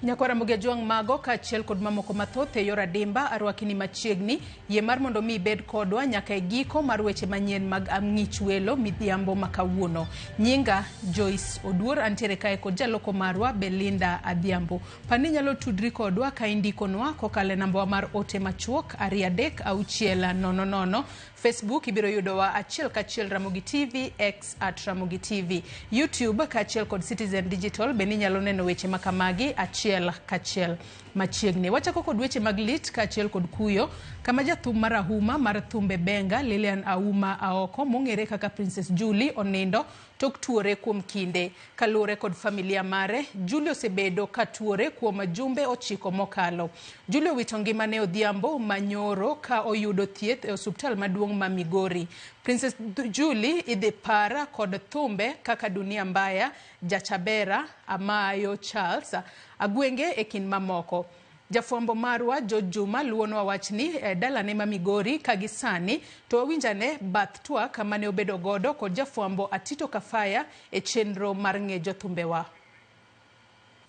Nyakwar Ramogi Ajwang' mago kaachiel kod mamoko mathoth e yor adimba arwaki ni machiegni. Yie mar mondo mi ibed kodwa nyaka e giko mar weche manyien mag Ang'ich Welo midhiambo ma kawuono. Nyinga Joyce Oduor, antiere kae kod jaloko marwa Belinda Adhiambo. Par ni inyalo tudri kodwa ka indikonwa kokalo e nambawa mar ote machuok 23600. Facebook ibiro yudowa achiel kachiel Ramogi TV, X at Ramogi TV. YouTube kaachiel kod Citizen Digital bende inyalo neno weche ma kamagi achiel kachiel machiegni. Wachako kod weche mag lit kaachiel kod kuyo kama jathum marahuma mar thumbe Benga Lilian Auma Aoko mong'ere kaka Princess Julie onindo tok tuore kuom kinde. Kaluwore kod familia mare, Julie osebedo ka tuore kuom jumbe 9 mokalo. Julie owito ngimane odhiambo manyoro ka oyudo thieth e osuptal maduong' ma Migori. Princess Julie idhi par kod thumbe kaka Dunia Mbaya, Jachabera, Amayo Charles, Agwenge e kind mamoko. Jafwambo marwa George Juma luwonwa wachni e dalane ma Migori ka gi sani to wawinjane bath twak mane obedo godo kod jafwambo Atito Kafaya e chenro mar ng'e jothumbewa.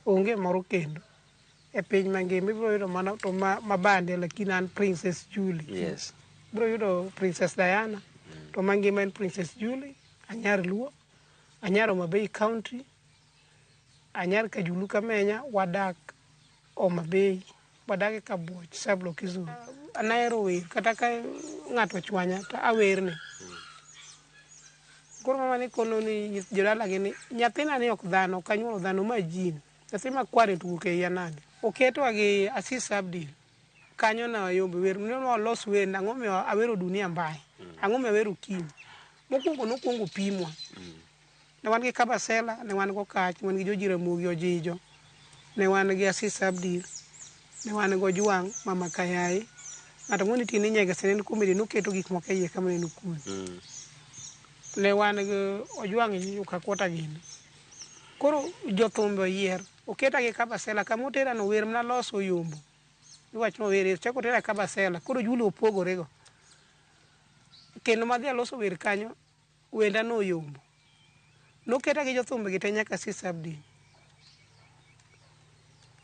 Onge moro kendo e piny mangima ibiro yudo mana to ma, ma bande lakini an Princess Julie. Yes. Ibiro yudo Princess Diana to mangima en Princess Julie, anyar Luo, anyar Homa Bay County, anyar Kajulu Kamenya, wadak Homa Bay, wadak e Kabuoch, Sub Kisumu. An ahero wer kata ka ng'ato ochwanya to awerne. Koro mama ne kono ni jodalagi ni nyathina ni ok dhano, ok anyuolo dhano, ma jin. Nyathi makwar to owuok e iya nade? Oketwa gi Asisi Abdil, kanyo ne wayombe wer, ne walos wer, ang'o miyo awero Dunia Mbaya, ang'o miyo awero Kim. Mokwongo nokwongo pimwa. Ne wan gi Kabasela, ne wan gi Okach, ne wan gi George Ramogi Ojijo, ne wan gi Asisi Abdil, ne wan gi Ojwang', Mama Kayaye. Ng'ato moro nitie ni Nyegesa ne en comedy noketo gik moko e iye ka maneno kuon. Ne wan gi Ojwang' nyuka kwota gini. Koro jothumbe oyier, oketa gi Kabasela, kama otera no wer mana loso oyombo. Iwacho ni ower, ochak otera Kabasela, koro Julie opogore go. Kendo madhi aloso wer kanyo, wenda no oyombo. Noketa gi jothumbe gi te nyaka Asisi Abdil.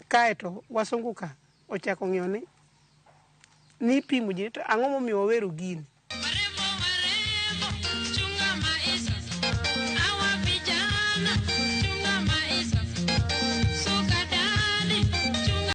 Kaeto wasungu ka ochako ng'iyo ni nipimo ji to ang'o momiyo wawero gini.